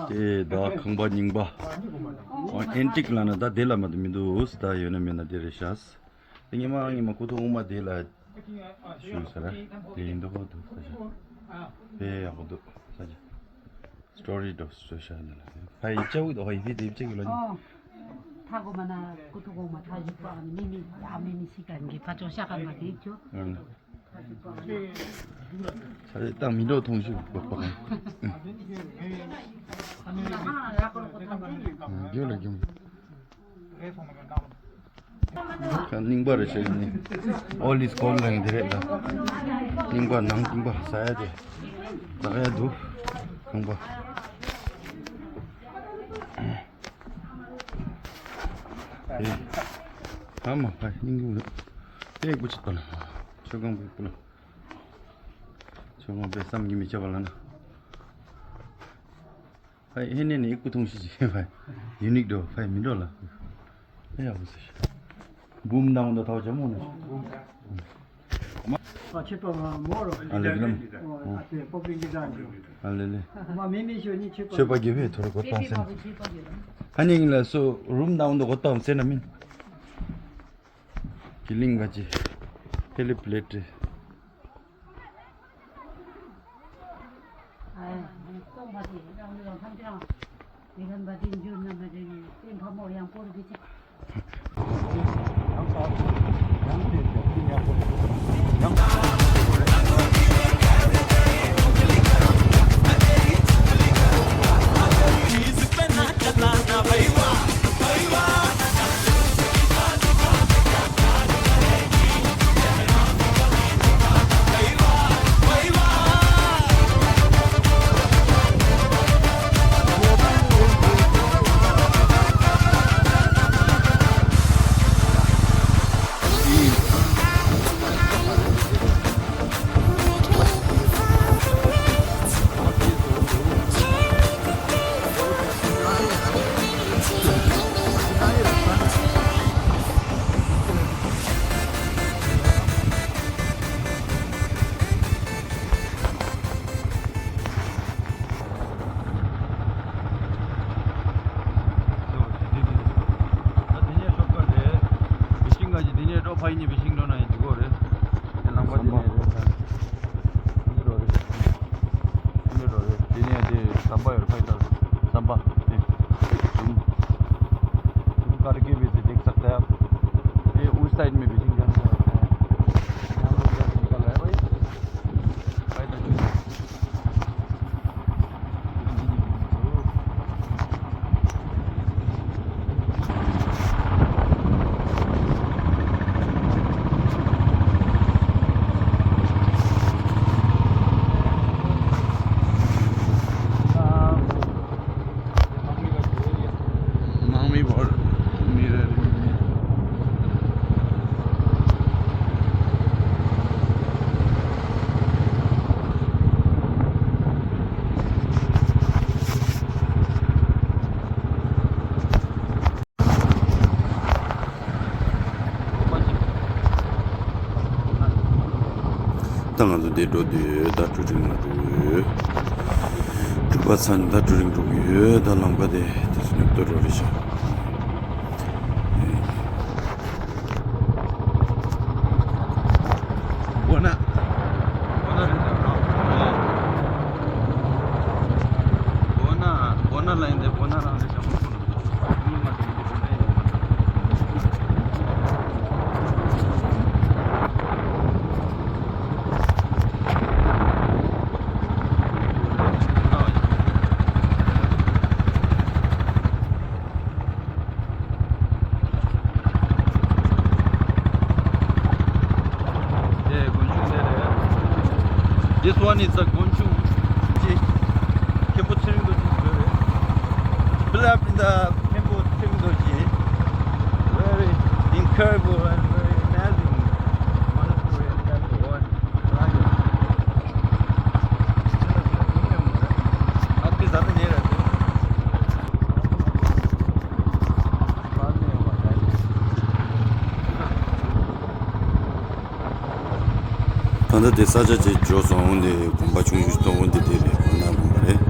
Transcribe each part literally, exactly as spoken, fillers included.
དེ་ད་ཁང་པ་རྙིང་པ། ཨེན་ཊིག་ལབ་ན་ད་དེ་ལ་མ་གཏོགས་མི་འདུག་ད་ཡོད་ན་མེད་ན་དེ་རེད་ཤག་དེ་ཉི་མ་ཉི་མ་ཁུ་ཐུ་ངོ་མ་དེ་ལ་ཞུ་ས་ར། དེ་ཡིན་འདུག་གོ་འདུག་ས་ཆ། དཔེ་ཡག་པོ་འདུག་ས་ཆ། སི་ཊོ་རི་འགྲོ་སོ་ཤ་ནི་ལ། ཕ་ཡི་ཅའུ་དོ་ཧ་ཡི་ཕི་དེ་བཅུག་ལ། ཨོ། ཐ་གོ་མ་ན་ཀུ་ཐུ་གོ་མ་ཐ་ཡི་པ་མི་མི་ཡ་མི་མི་སི་ཀ་གི་ཕ་ཅོ་ཤ་ཀ་མ་དེ་ཅོ། ས་རེ་ཏང་མི་འགྲོ་ཐོང་ཤུ་པག་པག་རྒྱུ་ལ་རྒྱུ། རྙིང་པ་རེད་ཤག་ནི། ཨོལ་ཨིས་གོལ་ལ་འདི་རེད་ལ། རྙིང་པ་ནང་རྙིང་པ་ཟ་ཡ་དེ། ཟ་ཡ་འདུག་ཁང་པ། ཨེ། ཨ་མ་ཕ་རྙིང་པ་རེད། དཔེ་ཀུ་ཅི་ཏོ་ན། ཆོས་ཁང་པའི་ཀུ་ལ། ཆོས་ཁང་པའི་བསམ་གྱིས་མི་ཁྱབ་པ་ལ་ན། ཕ་ཧེ་ནེ་ནི་ཨི་ཀུ་ཐུང་ཤི་ཅི་ཕ་ཡུ་ནིག་འགྲོ་ཕ་མི་འགྲོ་ལ། ཨེ་ཡ་བུ་སི་ཤི། འབུམ་དང་འདི་ཐོག་ཅ་མོ་ནི། ཨ་ཆེ་པོ་མོ་རོ། ཨ་ལེ་ལེ། ཨ་ཏེ་པོ་པིན་གི་དང་འགྲོ། ཨ་ལེ་ལེ། མ་མི་མི་ཤོ་ནི་ཆེ་པོ། ཆོས་པ་གི་བེ་ཐོ་རེ་གོ་ཏང་སེ་ན། ཨ་ནི་ལ་སོ་རུམ་དང་འདི་གོ་ཏང་སེ་ན་མིན། ཀི་ལིང་ག་ཅི། ཧེ་ལི་པི་ལེ་ཏི། ད་དེ་ནས་ཤོག་ཁ་རེད། བི་ཤིང་ག་ཅི་དེ་ནས་འགྲོ་ཕ་ཡིན་ནི་བི་ཤིང་འགྲོ་ན་ཡིན་གཅིག་གོ་རེད། དེ་ལམ་པ་དེ་ནས་རེད་ད། འདི་རོ་རེད། འདི་རོ་རེད། དེ་ནས་དེ་ཟམ་པ་ཡོད་རེད་ཕ་ཡིན་ད། ཟམ་པ་དེ། ཟུམ། ཟུམ་ཀར་ཀེ་བི་དེ་དེག་སག་ཏ། དེ་ཨུ་སའིད་མེ་བི་ཤིང་ག་ནས་ཡང་ལོ་ཡ་དེ་ནི་ག་ལ་ཡ་ཕ་ཡིན། ཕ་ཡིན་ད་ཅུ། དམག་མི་བར་མི་རེ་རེ། ད་ང་ཚོ་འདིར་འགྲོ་དུས་ད་ཀྲུ་ཀྲིང་ལ་འགྲོ་གི་ཡོད། ཀྲུ་པ་ཚང་ད་ཀྲུ་ཀྲིང་འགྲོ་གི་ཡོད། ད་ལམ་ཁ་དེ་དེ་ཚོ་ནས་སྟོད་འགྲོ་རེད་ཤག་སྦོ་ན། སྦོ་ན་རེད་ད། སྦོ་ན། སྦོ་ན་ལ་ཡིན་ཏེ་སྦོ་ན་རང་རེད་ཤག་དེ་དགོན་ཆུང་དེ་རེད། This one is the དགོན་ཆུང་ཅིག་མཁན་པོ་ཚེ་རིང་རྡོ་རྗེ་ཟེར་རེད། Built up in the མཁན་པོ་ཚེ་རིང་རྡོ་རྗེ། Very incredible and very amazing monastery and temple. ད་ལྟ་དེ་ས་ཆ་ཅིག་འབྱོར་སོང་། འོན་ཏེ་དགོན་པ་ཆུང་ཆུང་ཞིག་མཐོང་། འོན་ཏེ་དེ་རེད། དགོན་ནག་དགོན་པ་རེད།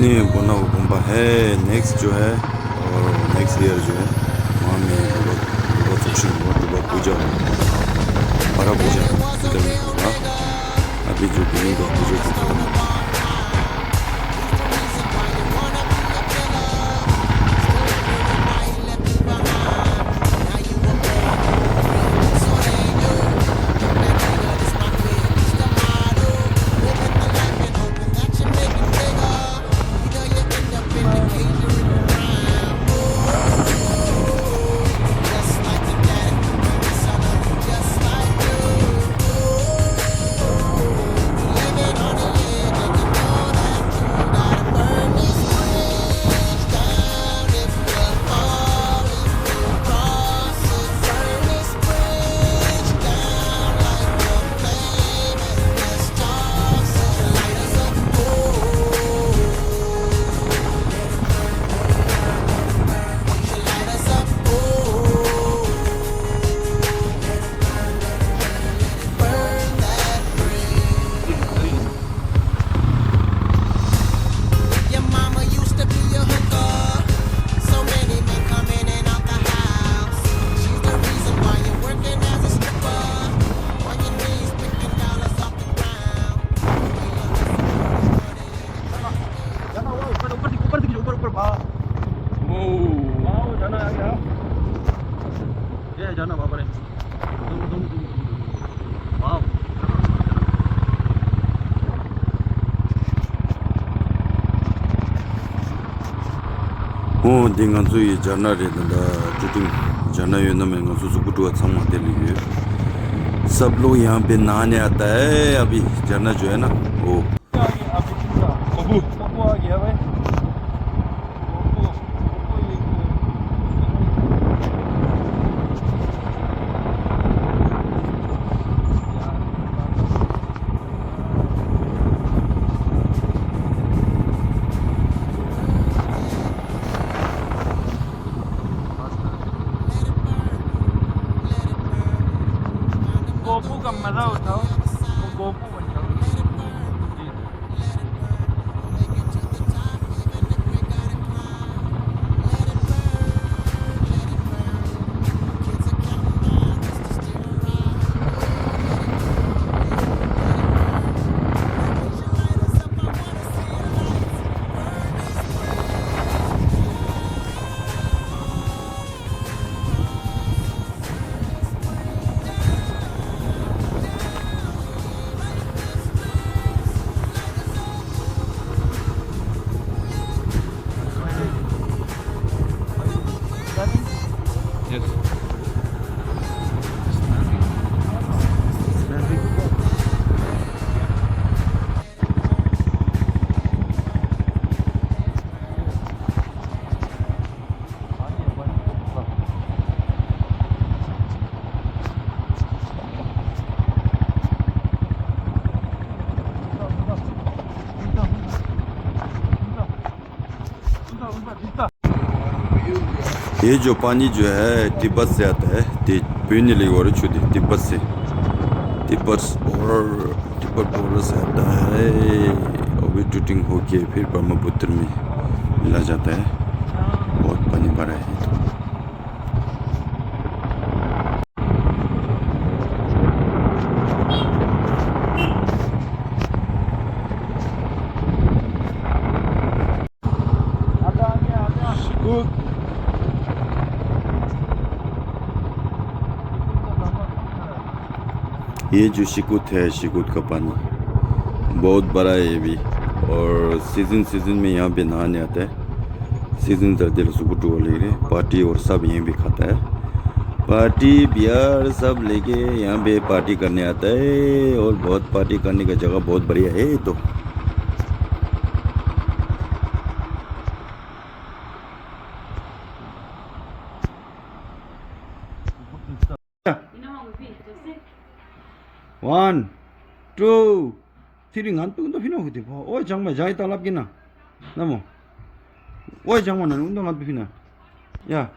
नहीं, बोना वो बम्बा है, नेक्स्ट जो है, और नेक्स्ट ईयर जो है, वहाँ मैं डुबा, डुबा सेक्शन हुआ, डुबा पूजा हुआ, बड़ा पूजा, पूजा में हुआ। अभी जो भी का पूजा जो खत्म हुआ। जाना, ऊपर, ऊपर दिख, ऊपर दिख, ऊपर, ऊपर, वाह। ओ। वाह, जाना आ गया। ये जाना, बाबा रे। तुम, तुम, तुम, तुम। वाह। ཨོ། འདི་ང་ཚོ་ཡི་སྦྱར་ན་རེད། འདི་འདྲ་ཀྲུ་ཀྲིང་སྦྱར་ན་ཡོད་ན་མེད། ང་ཚོ་གཟུགས་པོ་བཀྲུ་བ་ཚང་མ་དེ་ལ་ཡོད། सब लोग यहाँ पे नहाने आता है। अभी झरना जो है ना, वो गोपू का मजा उठाओ, वो गोपू बन जाओ। Yes. ये जो पानी जो है, तिब्बत से आता है। ति-, पीने वाली और छुट्टी तिब्बत से। तिब्बत और तिब्बत बॉर्डर से आता है। अभी टूटिंग होके फिर ब्रह्मपुत्र में मिला जाता है। बहुत पानी भरा है ये तो। ये जो शिकुत है, शिकुत का पानी बहुत बड़ा है ये भी। और सीजन, सीजन में यहाँ पे नहाने आता है। सीजन सर्दी ला सुकुटू वाले रे, पार्टी और सब यहीं पे खाता है। पार्टी, बियर सब लेके यहाँ पे पार्टी करने आता है और बहुत पार्टी करने का जगह बहुत बढ़िया है ये तो। One, two, three. ང་ཏུང་ཏུ་ཕི་ནོ་ཧུ་ཏི་ཕོ། ཨོ་ཅང་མ་ཇའི་ཏ་ལབ་ཀི་ན། ན་མོ། ཨོ་ཅང་མ་ན་ནུ་ཏུ་ང་ཏུ་ཕི་ན། Yeah.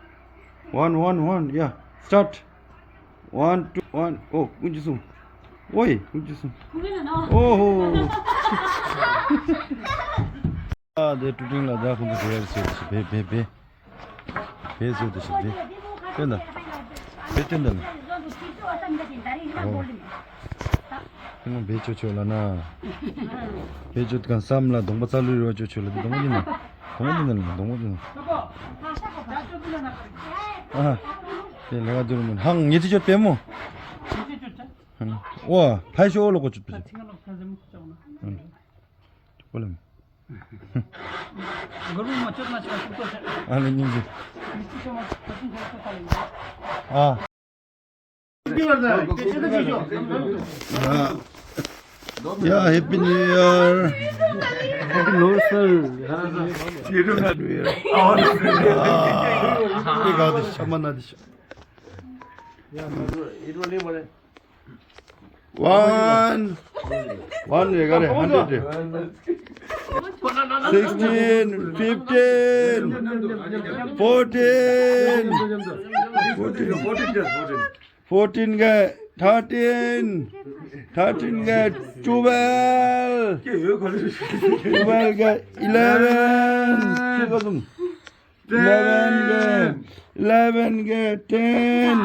One, one, one. Yeah. Start. One, two, one. ཨོ་ཀུན་ཅི་སུ། ཨོ་ཡེ་ཀུན་ཅི་སུ། ཨོ་ཧོ། ཨ་དེ་ཀྲུ་ཀྲིང་ལ་ད་ཁོང་ཚོ་བེ་ཡར་ཟེར་དེ་བེ་བེ་བེ་བེ་ཟེར་དེ་ཞིག་བེ་བེ་ད་བེ་ཏན་ད་ལ་ཨོ་ཁོང་བེ་ཅོ་ཅོ་ལ་ན་བེ་ཅོ་གང་བསམ་ལ་གདོང་པ་ཚ་ལུས་རོ་ཅོ་ཅོ་ལ་དེ་གདོང་པ་ཡིན་ན་གདོང་པ་ཡིན་ན་གདོང་པ་ཡིན་ན་ཨ་དེ་ལ་ག་དུ་རུ་མིན་ཧང་ངེ་ཅི་ཅོ་པེ་མོ་ཨོ་ཕའི་ཤོ་ཨོ་ལོ་གོ་ཅོ་པེ་ཅོ་ཨོ་ལ་མི། ཨ་ལེ་སྙིང་རྗེ། ཨ། Yeah, Happy New Year. Happy New Year. Happy New Year. ཨ་དེ་ག་དེ་ཤ་མ་ན་དེ་ཤ། One. One, we got a hundred. Sixteen, fifteen, fourteen, fourteen, fourteen, fourteen, thirteen, thirteen, twelve, twelve, eleven. eleven གི eleven གི ten,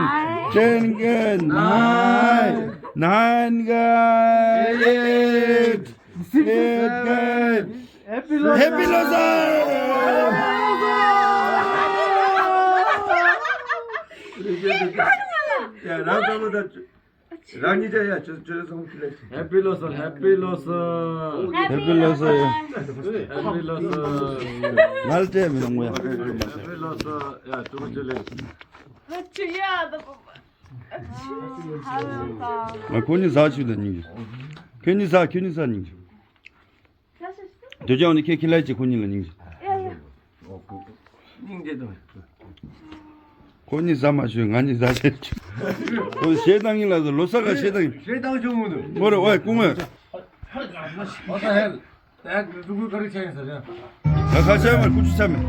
ten གི nine, nine གི eight, eight གི Happy Losar. རང་ཚང་མ་ད། རང་ཉིད་ཀྱང་ཡ་ཅོ་ཅོ་ཚང་ཁྱི་ལས། Happy Losar, Happy Losar. Happy Losar. Happy Losar. ང་ལ་སྤྲད་མི་འདུག་ཡ། Happy Losar. ཡ་ཅོ་ཅོ་ལས། ང་ཁོ་གཉིས་ཟ་ཆུ་དང་སྙིང་རྗེ། ཁྱོད་གཉིས་ཟ་ཁྱོད་གཉིས་ཟ་སྙིང་རྗེ། དོ་ཅང་ནི་ཁྱེད་ཁྱི་ལ་ཅིག་ཁོ་གཉིས་ལ་སྙིང་རྗེ། སྙིང་རྗེ་དང་། ཁོ་གཉིས་ཟ་མ་ཞུ་ང་གཉིས་ཟ་བྱེད་ཆུ། ཁོ་ཞེ་སྡང་ཡིན་ལ་ཟེར་ལོ་གསར་ག་ཞེ་སྡང་ཡིན། ཞེ་སྡང་བྱུང་མི་འདུག་མོ་རེ་ཨོའི་སྐུ་ངོ་། What the hell? ད་ཀྲུ་གུ་ག་རེ་བྱས་ཡིན་ཟེར་ཡ། ད་ཁ་ཤས་མར་ཀུ་ཅུ་ཚ་མེད།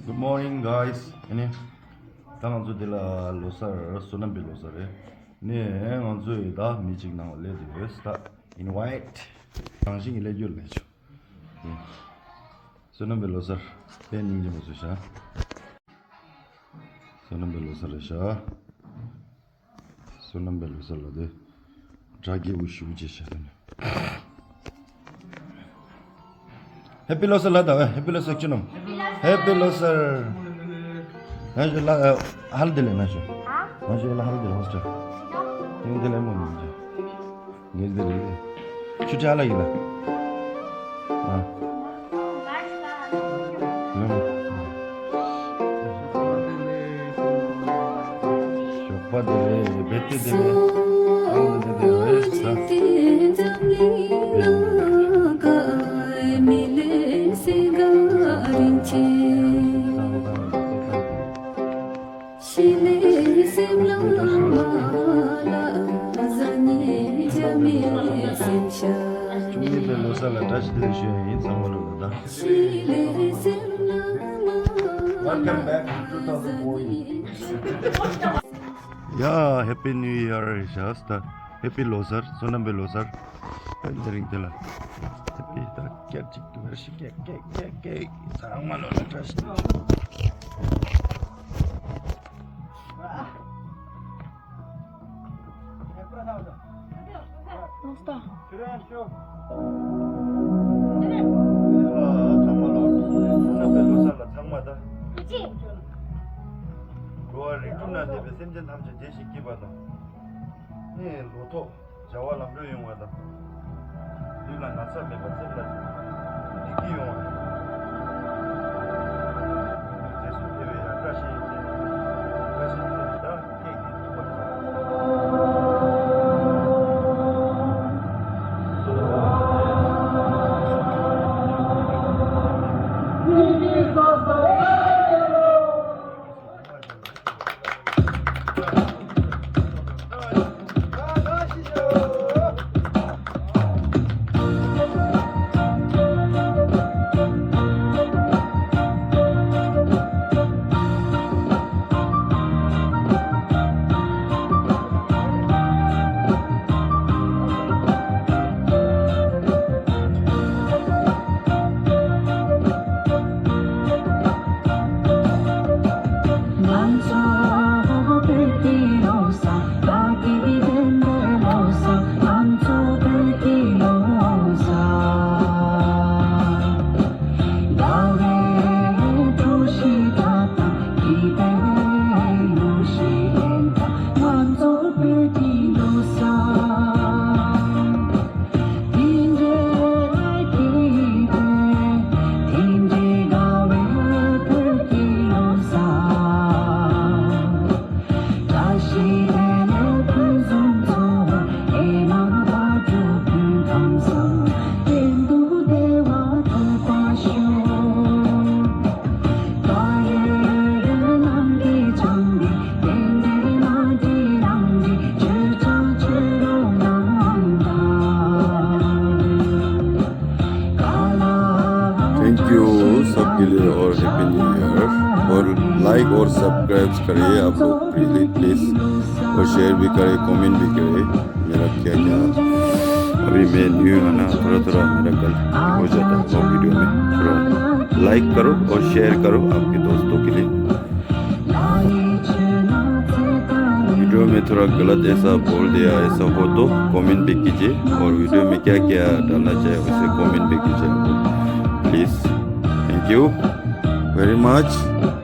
Good morning, guys. ཨ་ནི། ད་ང་ཚོ་འདི་ལ་ལོ་གསར་བསོད་ནམས་པའི་ལོ་གསར་རེད། ནས་ང་ཚོས་ད་མི་གཅིག་ནང་ལ་སླེབས་ཡོད། ད་invite། རང་བཞིན་གྱི་སླེབས་རྒྱུ་ལས་ཆོག་བསོད་ནམས་པའི་ལོ་གསར། དཔེ་སྙིང་རྗེ་མོ་བཟོས་ཤག་བསོད་ནམས་པའི་ལོ་གསར་རེད་ཤག་བསོད་ནམས་པའི་ལོ་གསར་ལ་དེ། དགྲ་རྒྱལ་པོ་ཞུ་རྒྱུ་བྱས་ཤག་དེ་ནི། Happy Losar ལ་ད་Happy Losar ཅི་ནམ། Happy Losar། ན་ཞུ་ལ་ཧལ་དེ་ལེ་ན་ཞུ། ན་ཞུ་ལ་ཧལ་དེ་ལེ་hostel། དེ་ལེ་མོ་མི་འཇུ། ངེས་དེ་རེད། ཆུ་ཆ་ལ་ཡིན་ལ། ཨ། ཞོགས་པ་དེ་རེད། བེ་ཏི་དེ་རེད། ཨང་དེ་དེ་རེད་ས། བཅུ་གཉིས་པའི་ལོ་གསར་ལ་བཀྲ་ཤིས་བདེ་ལེགས་ཞུ་ཡ་ཡིན། ཚང་མ་ལོ་ལ་ད། Welcome back to two thousand fourteen. ཡ། Happy New Year རེད་ཤག་ད། Happy ལོ་གསར། བསོད་ནམས་པའི་ལོ་གསར། དེ་རིང་དེ་ལ། Happy ད་སྐད་ཅིག་ཏུ་བར་ཞིག་སྐད་སྐད་སྐད་སྐད། ཚང་མ་ལོ་ལ་བཀྲ་ཤིས་བདེ་ལེགས། ལོ་གསར། ཚང་མ་ལོ། བསོད་ནམས་པའི་ལོ་གསར་ལ་ཚང་མ་ད། འགྲོ་བ་རིགས་དྲུག་ན་གནས་པའི་སེམས་ཅན་ཐམས་ཅད་བདེ་ཞིང་སྐྱིད་པ་དང་། ནི་ལོ་ཐོག་བྱ་བ་ལམ་འགྲོ་ཡོང་བ་དང་། ལུས་ལ་ན་ཚ་མེད་པར་སེམས་ལ་བདེ་སྐྱིད་ཡོང་བ་དང་། མི་ལུས་རྫས་སུ་འཕེལ་བའི་ཡང་བཀྲ་ཤིས་ཤིང་། བཀྲ་ཤིས་འཕེལ་བའི་ད་ཁྱེད་ཀྱི་ཐུགས་པར་བྱ། लाइक और सब्सक्राइब करिए आप लोग please please. और शेयर भी करें, कमेंट भी करें। मेरा क्या क्या, अभी मैं न्यू है ना, थोड़ा थोड़ा मेरा गलती हो जाता है वीडियो में। थोड़ा लाइक करो और शेयर करो आपके दोस्तों के लिए। वीडियो में थोड़ा गलत ऐसा बोल दिया, ऐसा हो तो कमेंट भी कीजिए। और वीडियो में क्या क्या डालना चाहिए, उसे कमेंट भी कीजिए please. Thank you very much.